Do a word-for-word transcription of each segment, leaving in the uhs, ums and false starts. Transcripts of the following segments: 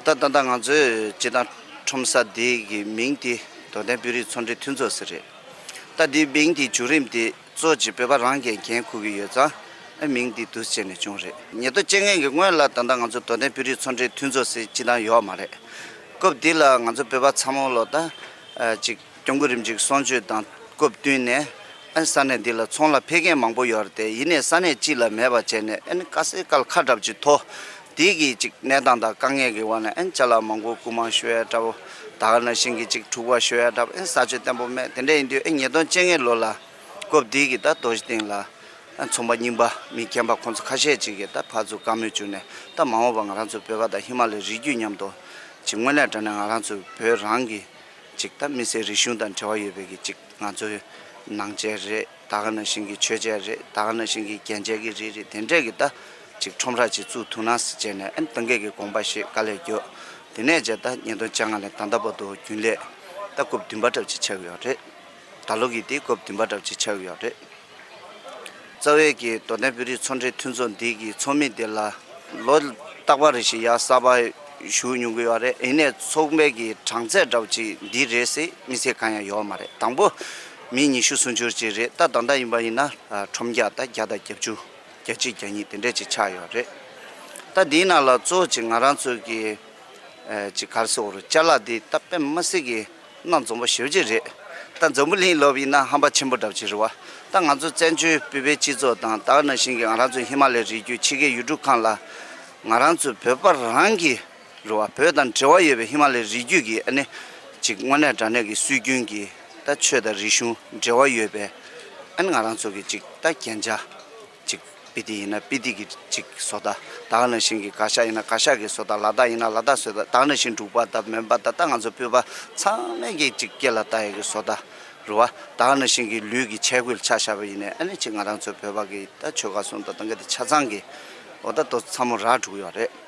ད་ད་ལྟ་ང་ཚོའི་སྤྱི་བཏང་ཁྲོམ་ས་འདི་གི་མིང་དེ་དོན་ལྡན་བོད་རིགས་ཚོང་འབྲེལ་མཐུན་ཚོགས་ཟེར་རེད། ད་འདི་མིང་དེ་བྱུང་རིམ་དེ་གཙོ་ཆེ་བོད་པ་རང་གིས་འགན་འཁུར་གྱི་ཡོད་ཙང་། ཨ་མིང་འདི་འདུག་སེ་བྱས་ནས་བྱུང་རེད། ཉིས་སྟོང་བཅོ་ལྔ་གི་སྔོན་ལ་ད་ལྟ་ང་ཚོ་དོན་ལྡན་བོད་རིགས་ཚོང་འབྲེལ་མཐུན་ཚོགས་ཟེར་སྤྱི་བཏང་ཡོད་མ་རེད། སྐབས་འདི་ལ་ང་ཚོ་བོད་པ་ཚང་མ་ལོ་ད་ཨ་ཅིག་སྐྱབས་མགོན་རིན་པོ་ཆེའི་གསུང་ཆོས་དང་སྐབས་བསྟུན་ནས་ཨ་ས་གནས་འདི་ལ་ཚོང་ལ་ཕེབས་མཁན་མང་པོ་ཡོད་རེད་དེ། ཡིན་ནའི་ས་གནས་གཅིག་ལ་མེད་པ་བྱས་ནས་ཨ་ནི་དཀའ་སེལ་དཀའ་ལས་ཁག་འདྲ་པོ་ཅིག་ཐོག་དེ་གི་ཅིག་གནས་སྟངས་དང་དཀའ་ངལ་གྱི་འོག་ནས་ཨ་ནི་ཅ་ལག་མང་པོ་རྐུ་མ་ཤོར་ཡ་འདྲ་པོ། ད་ག་ནང་བཞིན་གྱི་ཅིག་འཁྲུག་པ་ཤོར་ཡ་འདྲ་པོ། ཨ་ནི་ས་ཆ་བརྟན་པོ་མེད། དེ་འདྲ་ཡིན་དུས་ཨ་ཉིས་སྟོང་བཅོ་ལྔ་ལོ་ལ་སྐབས་དེ་གི་ད་རྡོ་རྗེ་གདན་ལ་ཨ་ཚོང་པ་རྙིང་པ་མི་རྒན་པ་ཁོང་ཚོ་ཁ་ཤས་ཅིག་གིས་ད་ཕར་ཚུར་བཀའ་མོལ་བྱུང་ནས། ད་མ་འོངས་པ་ང་རང་ཚོ་བོད་པ་དང་ཧི་མ་ལའི་རི་རྒྱུད་མཉམ་དུ་ཅིག་དངོས་གནས་དྲང་གནས་ང་རང་ཚོ་བོད་རང་གི་ཅིག་ད་མི་སེར་རིག་གཞུང་དང་འབྲེལ་བ་ཡོད་པའི་གི་ཅིག་ང་ཚོའི་ནང་ཆས་རེད། ད་ག་ནང་བཞིན་གྱི་མཆོད་ཆས་རེད། ད་ག་ནང་བཞིན་གྱི་རྒྱན་ཆས་ཀྱི་རིགས་རེད། དེ་འདྲས་ཀྱི་ད་ཅིག་ཁྲོམ་ར་ཅིག་བཙུགས་ཐུབ་ན་ཟེར་བྱས་ནས་ཨ་ནི་ད་གིན་གྱི་དགོངས་པ་བཞེས། དཀའ་ལས་བརྒྱབ། དེ་ནས་བྱས་ད་ཉིས་སྟོང་བཅོ་ལྔ་ནས་ད་ལྟ་བར་དུ་རྒྱུན་ལས་ད་སྐབས་བདུན་པ་འདྲ་པོ་ཅིག་ཆགས་ཀྱི་ཡོད་རེད། ད་ལོ་གི་དེ་སྐབས་བདུན་པ་འདྲ་པོ་ཅིག་ཆགས་ཀྱི་ཡོད་རེད། རྩ་བའི་གི་དོན་ལྡན་བོད་རིགས་ཚོང་འབྲེལ་མཐུན་ཚོགས་འདི་གི་ཚོགས་མི་དེ་ལ་ལོ་རྟག་པ་རེ་བཞིན་ཡར་གསར་པ་ཞུགས་མྱོང་གི་ཡོད་རེད། ཡིན་ནའི་ཚོགས་པའི་གི་གྲངས་ཚད་འདྲ་པོ་ཅིག་འདི་རེད་ཟེར་དམིགས་བསལ་གང་ཡང་ཡོད་མ་རེད། དང་པོ་མི་ཉི་ཤུ་སུམ་ཅུ་ཅིག་རེད། ད་ད་ལྟ་ཡིན་པ་ཡིན་ན་ཨ་ཁྲོམ་རྒྱག་ད་བརྒྱ་དང་བརྒྱད་ཅུ། བརྒྱད་གཅིག་བརྒྱད་གཉིས་དེ་འདྲས་ཅིག་ཆགས་ཡོད་རེད། ད་འདིའི་ནང་ལ་གཙོ་བོ་ཅིག་ང་རང་ཚོ་གི་ཨ་ཅིག་ག་རེ་ཟེར་དགོས་རེད། ཅ་ལག་འདི་ད་དཔེ་མི་སྲིད་གི་སྣ་འཛོམས་པོ་ཞེ་པོ་ཅིག་རེད། ད་འཛམ་བུ་གླིང་ལབ་ཡིན་ན་ཧམ་པ་ཆེན་པོ་འདྲ་པོ་ཅིག་རེད་བ། ད་ང་ཚོ་བཙན་བྱོལ་བོད་པའི་སྤྱི་ཚོགས་དང་ད་ག་ནང་བཞིན་གྱི་ང་རང་ཚོ་ཧི་མ་ལའི་རི་རྒྱུད་ཕྱི་རྒྱལ་ཡུལ་གྲུ་ཁག་ལ་ང་རང་ཚོ་བོད་པ་རང་གི་རེད་བ། བོད་དང་འབྲེལ་བ་ཡོད་པའི་ཧི་མ་ལའི་རི་རྒྱུད་ཀྱི་ཨ་ནི་ཅིག་དངོས་གནས་དྲང་གནས་ཀྱི་སྲོལ་རྒྱུན་གྱི་ད་ཆོས་དང་རིག་གཞུང་འབྲེལ་བ་ཡོད་པའི་ཨ་ནི་ང་རང་ཚོ་གི་ཅིག་ད་རྒྱན་ཆ་ཅིག་སྤི་ཏི་ཡིན་ན་སྤི་ཏི་གི་ཅིག་བཟོ་ལྟ། ད་ག་ནང་བཞིན་གྱི་གར་ཞ་ཡིན་ན་གར་ཞ་གི་བཟོ་ལྟ། ལ་དྭགས་ཡིན་ན་ལ་དྭགས་བཟོ་ལྟ། ད་ག་ནང་བཞིན་འབྲུག་པ་དང་མོན་པ་དང་ད་ང་ཚོ་བོད་པ་ཚང་མས་ཀྱི་ཅིག་སྐེ་ལ་བཏགས་ཡས་ཀྱི་བཟོ་ལྟ་རེད་བ། ད་ག་ནང་བཞིན་གྱི་ལུས་ཀྱི་ཆས་གོས་ལ་ཆ་བཞག་པ་ཡིན་ནའི་ཨ་ནི་ཅིག་ང་རང་ཚོ་བོད་པ་གི་ད་ཆོལ་ཁ་གསུམ་དང་ད་ག་དེ་ཆ་ཚང་གི་འོ་ད་དོ་ཚང་མ་རག་འགྲོ་གི་ཡོད་རེད།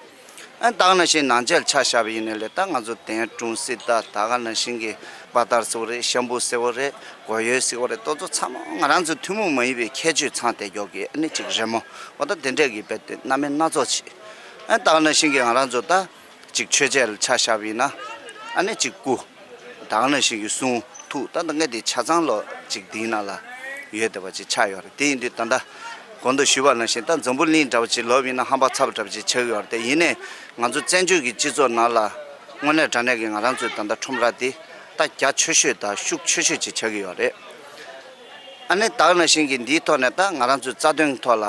ཨ་ད་ག་ནང་བཞིན་ནང་ཆས་ལ་ཆ་བཞག་པ་ཡིན་ནའི་ལས་ད་ང་ཚོ་དན་ཀྲུང་སི་ད་ད་ག་ནང་བཞིན་གྱི་པ་ཏར་ཟེར་བ་རེད། ཤམ་བུ་ཟེར་བ་རེད། གོ་ཡོལ་ཟེར་བ་རེད། དེ་ཚོ་ཚང་མ་ང་རང་ཚོ་ཐུན་མོང་མ་ཡིན་པའི་ཁྱད་ཆོས་ཚང་བསྡད་ཀྱོག་གི་ཨ་ནི་ཅིག་རི་མོ་འོ་ད་དེ་འདྲས་ཀྱི་རྦད་དེ་སྣ་མིན་སྣ་ཚོགས་ཅིག་ཨ་ད་ག་ནང་བཞིན་གྱི་ང་རང་ཚོ་ད་ཅིག་མཆོད་ཆས་ལ་ཆ་བཞག་པ་ཡིན་ན་ཨ་ནི་ཅིག་སྐུ། ད་ག་ནང་བཞིན་གྱི་གསུང་ཐུགས་ད་ལྟ་ངས་དེ་ཆ་ཚང་ལོ་ཅིག་འདིའི་ནང་ལ་ཡོད་བསྡད་པ་ཅིག་ཆགས་ཡོད་རེད། དེ་ཡིན་དུས་ད་ལྟ་གོང་དུ་ཞུས་པ་ནང་བཞིན་ད་འཛམ་བུ་གླིང་འདྲ་བ་ཅིག་ལབ་ཡིན་ན་ཧམ་པ་ཚ་པོ་འདྲ་བ་ཅིག་ཆགས་ཡོད་རེད། དེ་ཡིན་ནའི་ང་ཚོ་བཙན་བྱོལ་གྱི་སྤྱི་ཚོགས་ནང་ལ་དངོས་གནས་དྲང་གནས་ཀྱི་ང་རང་ཚོའི་ད་ལྟ་ཁྲོམ་ར་དེ་ད་རྒྱ་ཆེ་ཤོས་དང་ཤུགས་ཆེ་ཤོས་ཅིག་ཆགས་ཀྱི་ཡོད་རེད། ཨ་ནི་ད་ག་ནང་བཞིན་གྱི་འདིའི་ཐོག་ནས་ད་ང་རང་ཚོའི་རྩ་དོན་ཐོག་ལ་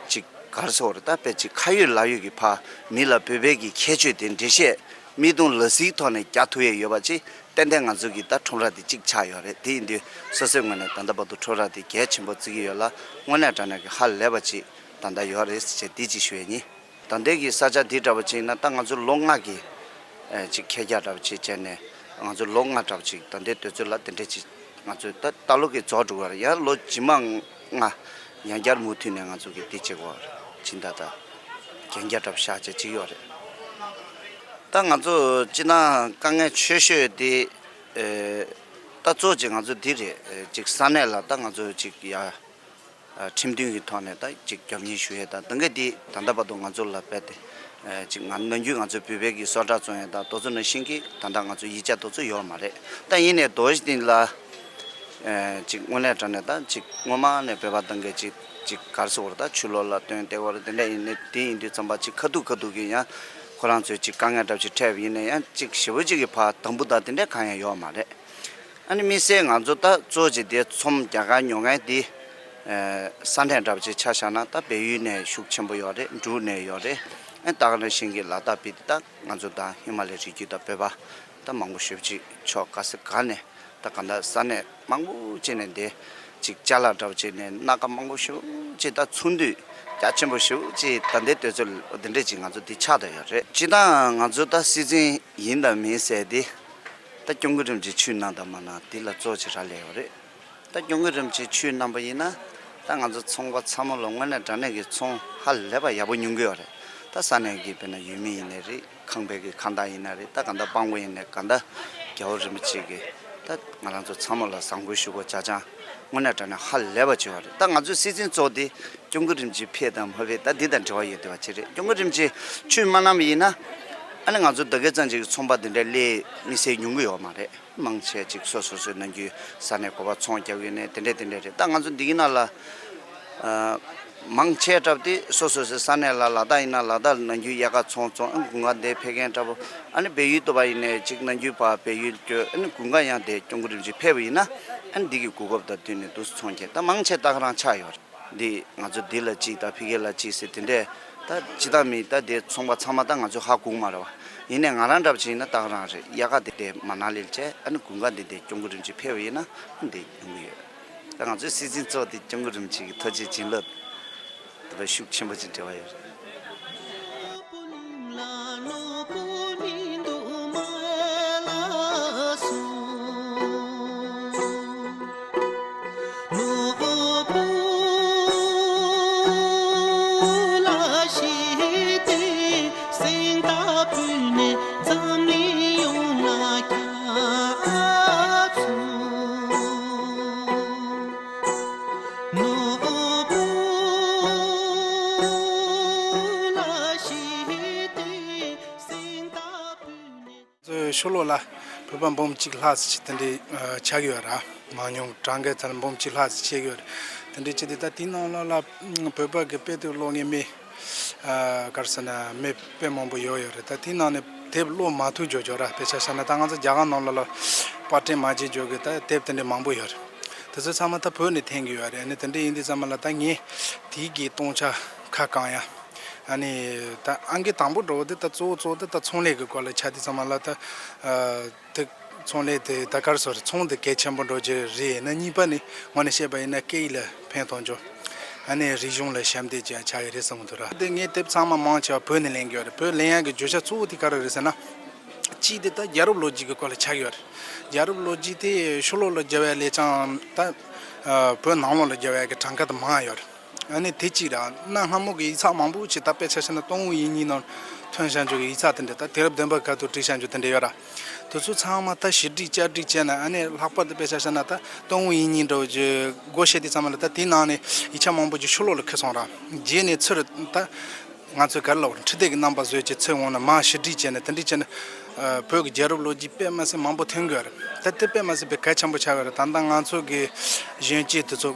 ཅིག་ག་རེ་ཟེར་དགོས་རེད། ད་དཔེ་ཅིག་ཁ་ཡོད་ལག་ཡོད་ཀྱི་ཕར་མི་ལ་བོད་པའི་གི་ཁྱད་ཆོས་དེ་འགྲེལ་བཤད་མིག་མཐོང་ལག་ཟིན་ཐོག་ནས་རྒྱག་ཐུབ་ཡས་ཡོད་པ་ཅིག་ཏན་ཏན་ང་ཚོ་གི་ད་ཁྲོམ་ར་དེ་གཅིག་ཆགས་ཡོད་རེད། དེ་ཡིན་དུས་སོ་སོའི་ངོས་ནས་ད་ལྟ་བར་དུ་ཁྲོམ་ར་དེ་གལ་ཆེན་པོ་བརྩི་གི་ཡོད་ལ། དངོས་གནས་དྲང་གནས་ཀྱི་ཧ་ལས་པ་ཅིག་ད་ལྟ་ཡོད་རེད་ཟེར་བྱས་འདི་ཅིག་ཞུ་ཡས་ཡིན། ད་ལྟའི་གི་ས་ཆ་འདི་འདྲ་བ་ཅིག་ཡིན་ན་ད་ང་ཚོ་ལོ་ལྔ་གི་ཨེ་ཅིག་ཁེ་རྒྱ་འདྲ་བ་ཅིག་བྱས་ནས་ང་ཚོ་ལོ་ལྔ་འདྲ་བ་ཅིག་ད་ལྟའི་དུས་ཚོད་ལ་དེ་འདྲས་ཅིག་ང་ཚོས་ད་ལྟ་ལོ་གི་རྫོགས་འགྲོ་བ་རེད། ཡང་ལོ་རྗེས་མ་ལྔ་ཡང་བསྐྱར་མུ་མཐུད་ནས་ང་ཚོ་གི་འདི་བྱེད་དགོས་རེད། སྦྱིན་བདག་དང་གན་རྒྱ་འདྲ་བ་བཞག་བྱས་ཅིག་ཡོད་རེད། ད་ང་ཚོ་སྤྱིར་བཏང་དཀའ་ངལ་ཆེ་ཤོས་དེ་ཨེ་ད་གཙོ་ཆེ་ང་ཚོ་འདི་རེད། ཨེ་ཅིག་ས་གནས་ལ་ད་ང་ཚོ་ཅིག་ཡ་ཨ་ཁྲིམས་མཐུན་གྱི་ཐོག་ནས་ད་ཅིག་རྒྱབ་གཉེར་ཞུ་ཡས་དང་ད་ག་དེ་ད་ལྟ་བར་དུ་ང་ཚོ་ལ་རྦད་དེ་ཨ་ཅིག་ང་ནམ་རྒྱུན་ང་ཚོ་བོད་པའི་གི་སོ་ཊ་བཙོང་ཡས་དང་དེ་ཚོ་ནང་བཞིན་གྱི་ད་ལྟ་ང་ཚོ་ཡིག་ཆ་དེ་ཚོ་ཡོད་མ་རེད། ད་ཡིན་ནའི་རྡོ་རྗེ་གདན་ལ་ཨ་ཅིག་དངོས་གནས་དྲང་གནས་ད་ཅིག་སྔོན་མ་ནས་བོད་པ་ད་གིན་ཅིག་ཅིག་ག་རེ་ཟེར་དགོས་རེད། ད་ཕྱི་ལོགས་ལ་ཐོན་བསྡད་ཡོད་རེད། དེ་འདྲ་ཡིན་ནའི་དེ་ཡིན་དུས་ཙམ་པ་ཅིག་ཁ་ཐུག་ཁ་ཐུག་གི་ཡང་ཁོ་རང་ཚོས་ཅིག་དཀའ་ངལ་འདྲ་ཅིག་འཕྲད་པ་ཡིན་ན་ཡང་ཅིག་ཞེ་པོ་ཅིག་གི་ཕར་དམ་འབུལ་དང་དེ་འདྲ་གང་ཡང་ཡོད་མ་རེད། ཨ་ནི་དམིགས་བསལ་ང་ཚོ་ད་གཙོ་ཆེ་དེ་ཚོང་རྒྱག་གར་ཉོ་མཁན་དེ་ ས་གནས་འདྲ་པོ་ཅིག་ཆ་བཞག་ན་ད་བལ་ཡུལ་ནས་ཤུགས་ཆེན་པོ་ཡོད་རེད། འབྲུག་ནས་ཡོད་རེད། ཨ་ད་ག་ནང་བཞིན་གྱི་ལ་དྭགས་པའི་ད་ང་ཚོ་ད་ཧི་མ་ལའི་རི་རྒྱུད་ད་བོད་པ་ད་མང་པོ་ཞེ་པོ་ཅིག་ཕྱོགས་ག་ས་ག་ནས་ད་ག་ད་ས་གནས་མང་པོ་ཅིག་ནས་འདི་ཅིག་ཅ་ལག་འདྲ་པོ་ཅིག་ནས་སྣ་ཁ་མང་པོ་ཞེ་པོ་ཅིག་ད་ཚོང་འདུས་རྒྱ་ཆེན་པོ་ཞེ་པོ་ཅིག་ད་འདི་དུས་ཚོད་འདི་འདྲས་ཅིག་ང་ཚོ་འདི་ཆགས་བསྡད་ཡོད་རེད། སྤྱིར་བཏང་ང་ཚོ་ད་སྲིད་འཛིན་ཡིན་དང་མིན་ཟེར་འདི་ད་སྐྱབས་མགོན་རིན་པོ་ཆེ་ཆོས་གནང་དང་མ་གནང་འདི་ལ་གཙོ་ཆེ་རག་ལས་ཡོད་རེད། ད་སྐྱབས་མགོན་རིན་པོ་ཆེ་ཆོས་གནང་པ་ཡིན་ན། ད་ང་ཚོ་ཚོང་པ་ཚང་མ་ལ་དངོས་གནས་དྲང་གནས་ཀྱི་ཚོང་ཧ་ལས་པ་ཡག་པོ་ཉོ་གི་ཡོད་རེད། ད་ས་གནས་ཀྱི་དཔེར་ན་ཡུལ་མི་ཡིན་ནའི་རེད། ཁང་པའི་གི་ཁང་བདག་ཡིན་ན་རེད། ད་གང་ལྟར་སྤྲང་པོ་ཡིན་ནའི་གང་ལྟར་རྒྱལ་བ་རིན་པོ་ཆེ་གི་ད་ང་རང་ཚོ་ཚང་མ་ལ་བཟང་པོ་ཞུ་དགོས་ཅག་ཅང་དངོས་གནས་དྲང་གནས་ཧ་ལས་པ་བྱེད་པ་རེད། ད་ང་ཚོའི་སྲིད་འཛིན་གཙོ་བོ་དེ་སྐྱབས་མགོན་རིན་པོ་ཆེ་ཕེབས་དང་མ་ཕེབས་ད་འདི་དང་འབྲེལ་བ་ཡོད་བསྡད་པ་ཅིག་རེད། སྐྱབས་མགོན་རིན་པོ་ཆེ་ཆོས་མ་གནང་བ་ཡིན་ན། ཨ་ནི་ང་ཚོ་ད་ག་ཙམ་ཅིག་གི་ཚོང་པ་འདི་འདྲའི་སླེབས་མི་སེར་ཉུང་གི་ཡོད་མ་རེད། མང་ཆེ་ཅིག་སོ་སོ་སོའི་ནང་རྒྱུ་ས་གནས་གོ་བ་ཚོང་རྒྱག་གི་ཡོད་ནའི་དེ་འདྲས་དེ་འདྲས་རེད། ད་ང་ཚོ་འདི་གི་ནང་ལ་ཨ་མང་ཆེ་འདྲ་པོ་དེ་སོ་སོ་སོའི་ས་གནས་ལ་ལ་དྭགས་ཡིན་ན་ལ་དྭགས་ནང་རྒྱུ་ཡལ་ག་ཚོང་ཚོང་ཨ་ནི་དགུན་ཁ་འདིར་ཕེབས་མཁན་འདྲ་པོ། ཨ་ནི་བལ་ཡུལ་དུ་བ་ཡིན་ནའི་ཅིག་ནང་རྒྱུ་ཕར་བལ་ཡུལ་སྐྱོད། ཨ་ནི་དགུན་ཁ་ཡང་དེ་སྐྱབས་མགོན་རིན་པོ་ཆེ་ཕེབས་པ་ཡིན་ན་ཨ་ནི་འདི་གི་གོ་སྐབས་དང་བསྟུན་ནས་འདུག་སེ་ཚོང་རྒྱག་ད་མང་ཆེ་ད་ག་རང་ཆགས་ཡོད་རེད། འདི་ང་ཚོ་འདི་ལ་གཅིག་དང་ཕ་གི་ལ་གཅིག་ཟེར་དེ་འདྲས་ད་སྤྱིར་བཏང་མི་ད་དེ་ཚོང་པ་ཚང་མ་ད་ང་ཚོ་ཧ་གོ་གི་མ་རེད་བ། ཡིན་ནའི་ང་རང་འདྲ་པོ་ཅིག་ཡིན་ན་ད་ག་རང་རེད། དབྱར་ཁ་དེ་དེ་མ་ནཱ་ལི་བྱས། ཨ་ནི་དགུན་ཁ་འདི་དེ་སྐྱབས་མགོན་རིན་པོ་ཆེ་ཕེབས་པ་ཡིན་ན་འདི་ཡོང་གི་ཡོད། ད་ང་ཚོའི་སྲིད་འཛིན་གཙོ་བོ་དེ་སྐྱབས་མགོན་རིན་པོ་ཆེ་གི་ཐུགས་རྗེ་བྱིན་རླབས་དེ་ལ་ཤུགས་ཆེན་པོ་ཅིག་འབྲེལ་བ་ཡོད་རེད། ཕྱི་ལོགས་ལ་བོད་པ་འབུམ་གཅིག་ལྷག་ཙམ་ཞིག་དེ་འདྲའི་ཆགས་ཡོད་ར། མང་ཉུང་གྲངས་ཀའི་ཐད་ལ་འབུམ་གཅིག་ལྷག་ཙམ་ཆགས་ཡོད་རེད། དེ་འདྲའི་ཅི་སྟེ་ད་དེའི་ནང་ལོགས་ལ་བོད་པ་གི་དཔེ་དེབ་ཀློག་མཁན་མི་ག་རེ་ཟེར་ན་མི་དཔེ་མང་པོ་ཡོད་ཡོད་རེད། ད་དེའི་ནང་ནས་དེབ་ཀློག་མ་ཐུབ་ཅོག་ཅོག་ར། དཔེ་ཆ་བཞག་ན་ད་ང་ཚོ་རྒྱ་གར་ནང་ལོགས་ལ་པར་སྐྲུན་མ་བྱེད་ཅོག་གི་ད་དེབ་དེ་འདྲའི་མང་པོ་ཡོད་རེད། དེ་ཚོ་ཚང་མ་ད་བོད་ནས་འཐེན་གི་ཡོད་རེད། ཨ་ནི་དེ་འདྲ་ཡིན་དུས་ཙམ་པ་ལ་ད་ངས་དེའི་གི་སྟོང་ཆ་ཁ་གང་ཡ། ཨ་ནི་ད་ཨང་ཀི་དང་པོ་འགྲོ་བ་དེ་ད་གཙོ་བོ་གཙོ་བོ་དེ་ད་ཚོང་ལས་ཀྱི་སྐོར་ལ་ཆགས་དུས་ཙམ་པ་ལ་ད་ཨ་དེ་ཚོང་ལས་དེ་ད་ག་རེ་ཟེར་ཚོང་དེ་གལ་ཆེན་པོ་འགྲོ་རྒྱུ་རེད། ཨ་ནི་གཉིས་པ་ནི་ངོས་ནས་བཤད་པ་ཡིན་ན་སྐད་ཡིག་ལ་ཕན་ཐོགས་འགྱོ། ཨ་ནི་རིག་གཞུང་ལ་ཞབས་འདེགས་ཅིག་ཆགས་ཀྱི་རེད་བསམ་གྱི་འདུག་ར། དེ་ངས་དེབ་ཚང་མ་མང་ཆེ་བ་བོད་ནས་ལེན་གྱི་ཡོད་རེད། བོད་ལེན་ཡག་གི་བརྗོད་བྱ་གཙོ་བོ་དེ་ག་རེ་རེད་ཟེར་ན། གཅིག་དེ་ད་རྒྱལ་རབས་ལོ་རྒྱུས་ཀྱི་སྐོར་ལ་ཆགས་ཡོད་རེད། རྒྱལ་རབས་ལོ་རྒྱུས་དེ་ཕྱི་ལོགས་ལ་རྒྱབ་ཡ་ལས་ཀྱང་ད་ཨ་བོད་ནང་ལོགས་ལ་རྒྱབ་ཡ་གི་གྲངས་ཀ་དེ་མང་ཡོད་རེད། ཨ་ནི་དེ་གཅིག་ར། གནའ་སྔ་མོ་གི་ཡིག་ཚགས་མང་པོ་ཅིག་ད་དཔེ་ཆ་བཞག་ན་ཏུན་ཧོང་ཡིག་རྙིང་ནང་ཐོན་བཞག་འཇོག་གི་ཡིག་ཚགས་དེ་འདྲ། ད་དུས་རབས་བདུན་པ་ཁ་ཐུག་བྲིས་བཞག་འཇོག་དེ་འདྲ་ཡོད་ར། དེ་ཚོ་ཚང་མ་ད་ཞིབ་བྲིས་བསྐྱར་བྲིས་བྱས་ན། ཨ་ནི་ལྷག་པར་དུ་དཔེ་ཆ་བཞག་ན་ད་ཏུན་ཧོང་ཡིག་རྙིང་འདྲ་བོ་ཅིག་སྒོ་ཕྱེ་དུས་ཙམ་པ་ལ་ད་དེའི་ནང་ནས་ཡིག་ཆ་མང་པོ་ཅིག་ཕྱི་ལོགས་ལ་ཁུར་སོང་ར། རྗེས་ནས་ཚུར་ད་ང་ཚོས་ག་རེ་ལབ་དགོས་རེད། འཕྲུལ་དེབ་ཀྱི་རྣམ་པ་བཟོས་བྱས་ཚུར་འོང་ན་མར་ཞིབ་བྲིས་བྱས་ནས་དེ་འདྲ་བྱས་ན་ཨ་བོད་ཀྱི་རྒྱལ་རབས་ལོ་རྒྱུས་དཔེ་མ་སྲིད་མང་པོ་ཐོན་གྱི་ཡོད་རེད། ད་དེ་དཔེ་མ་སྲིད་པའི་གལ་ཆེན་པོ་ཆགས་ཡོད་རེད། ད་ལྟ་ང་ཚོ་གི་གཞོན་སྐྱེས་དེ་ཚོ་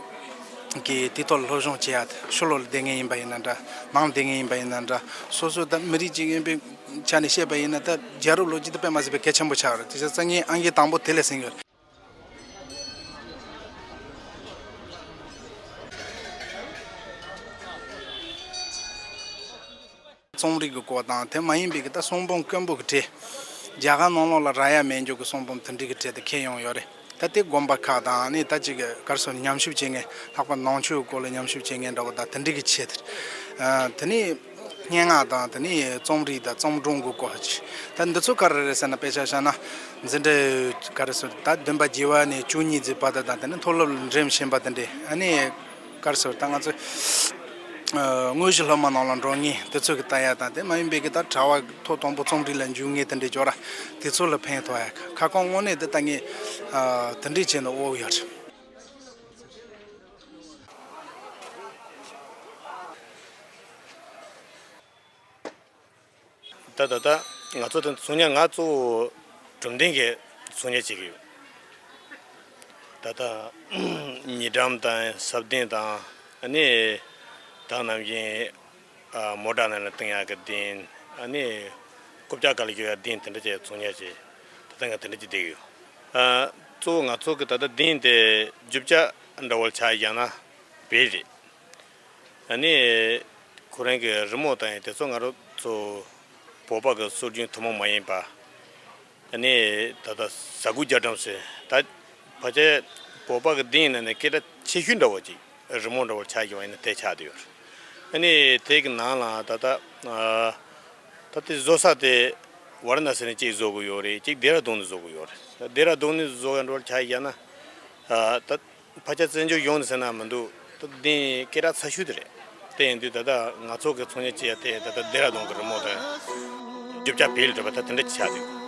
གིས་དེའི་ཐོག་ལ་སློབ་སྦྱོང་བྱེད་ཡ་དེ། ཕྱི་ལོགས་ལ་བསྡད་མཁན་ཡིན་པ་ཡིན་ན་འདྲ། ནང་ལ་བསྡད་མཁན་ཡིན་པ་ཡིན་ན་འདྲ། སོ་སོ་ད་མི་རིགས་གཅིག་ཡིན་པའི་ཆ་ནས་བཤད་པ་ཡིན་ན་ད་རྒྱལ་རབས་ལོ་རྒྱུས་དེ་དཔེ་མ་སྲིད་པའི་གལ་ཆེན་པོ་ཆགས་ཡོད་རེད། དེ་བྱས་ཙང་ངས་ཨང་ཀི་དང་པོ་དེ་ལ་ཟིན་ཡོད་རེད། རྩོམ་རིག་གི་སྐོར་དང་དེ་མ་ཡིན་པའི་གི་ད་གསུང་འབུམ་དཀོན་པོ་གི་གྲས། རྒྱ་གར་ནང་ལོགས་ལ་རག་ཡ་མེད་འཇོག་གི་གསུང་འབུམ་དེ་འདྲའི་གི་གྲས་དེ་ཁྱེར་ཡོང་ཡོད་རེད། ད་དེ་དགོན་པ་ཁག་དང་ཨ་ནི་ད་ཅིག་གི་ག་རེ་ཟེར་ཉམས་ཞིབ་བྱེད་མཁན། ལྷག་པར་ནང་ཆོས་སྐོར་ལ་ཉམས་ཞིབ་བྱེད་མཁན་འདྲ་བོ་དང་དེ་འདྲའི་གི་ཆེད་དུ། ཨ་དེ་ནས་སྙན་ངག་དང་དེ་ནས་རྩོམ་རིག་དང་བརྩམས་སྒྲུང་གི་སྐོར་ཅིག་ད་འདི་ཚོ་ག་རེ་རེད་ཟེར་ན། དཔེ་ཆ་བཞག་ན་འཛིན་གྲྭ་ག་རེ་ཟེར་ད་བདུན་པ་བརྒྱད་པ་ནས་བཅུ་གཉིས་ཙམ་བར་དུ་དང་། དེ་ནས་མཐོ་སློབ་ལ་འགྲིམ་བཞིན་པ་དེ་འདྲའི། ཨ་ནི་ག་རེ་ཟེར་ད་ང་ཚོ་ཨ་དངོས་གཞི་སློབ་མ་ནང་ལ་འགྲོ་མཁན་དེ་ཚོ་གི་ལྟ་ཡ་དང་། དེ་མ་ཡིན་པའི་གི་ད་གྲྭ་བ་ཐོག་དང་པོ་རྩོམ་རིག་ལ་འཇུག་མཁན་དེ་འདྲའི་ཅོག་ར། དེ་ཚོ་ལ་ཕན་ཐོགས་ཡ་ཁ་སྐོང་དངོས་གནས་དེ་ལྟ་ངས་ཨ་དེ་འདྲའི་བྱས་ནས་དབུལ་ཡོད་རེད། ད་ད་ལྟ་ང་ཚོ་དེ་ཚོང་གཉེར། ང་གཙོ་བོ་གྲུབ་འབྲས་ཀྱི་ཚོང་གཉེར་བྱེད་ཀྱི་ཡོད། ད་ལྟ་ཉེ་འགྲམ་དང་ཟབ་གདན་དང་། ཨ་ནི་ད་ནམ་རྒྱུན་ཨ་མོ་ཊ་ནང་ལ་བཏིང་ཡག་གི་གདན། ཨ་ནི་རྐུབ་བཀྱག་སྒང་ལ་སྐྱོར་ཡག་གདན། དེ་འདྲ་བྱས་ཚོང་གཉེར་བྱས། ད་ལྟ་ང་དེ་འདྲ་བྱས་བསྡད་ཀྱི་ཡོད། ཨ་གཙོ་བོ་ང་ཚོ་གི་ད་ལྟ་གདན་དེ་རྒྱུ་ཆ་འདྲ་བོ་ཆ་བཞག་ན། བལ་རེད། ཨ་ནི་ཁོ་རང་གི་རི་མོ་དང་དེ་ཚོ་ང་རང་ཚོ་བོད་པ་གི་སྲོལ་རྒྱུན་ཐུན་མོང་མ་ཡིན་པ། ཨ་ནི་ད་ལྟ་ཟ་དགུ་རྒྱ་གྲམ་ཟེར་ད་ཕལ་ཆེར་བོད་པ་གི་གདན་ནང་ནས་སྐད་གྲགས་ཆེ་ཤོས་འདྲ་བོ་ཅིག་རི་མོ་འདྲ་བོ་ཆགས་ཡོང་བ་ཡིན་ན་དེ་ཆགས་བསྡད་ཡོད་རེད། ཨ་ནི་དེ་གི་ནང་ལ་ད་ལྟ་ཨ་ད་དེ་བཟོ་ས་དེ་ཝཱ་ར་ཎ་སི་ནས་གཅིག་བཟོ་གི་ཡོད་རེད། གཅིག་ལྡེ་ར་ལྡུན་ནས་བཟོ་གི་ཡོད་རེད། ལྡེ་ར་ལྡུན་ནས་བཟོ་ཡ་འདྲ་བོ་ཆགས་ཡ་ན་ཨ་ད། ཕལ་ཆེར་བཙན་བྱོལ་ཡོངས་ནས་ཟེར་ན་མི་འདུག་ད་གདན་སྐད་གྲགས་ཚ་ཤོས་དེ་རེད། དེ་ཡིན་དུས་ད་ལྟ་ང་ཚོ་གི་ཚོང་གཉེར་བྱེད་ཡ་དེ་ད་ལྟ་ལྡེ་ར་ལྡུན་གི་རི་མོ་དང་རྒྱུ་ཆ་བལ་འགྲོ་བ་ད་དེ་འདྲ་ཅིག་ཆགས་འདུག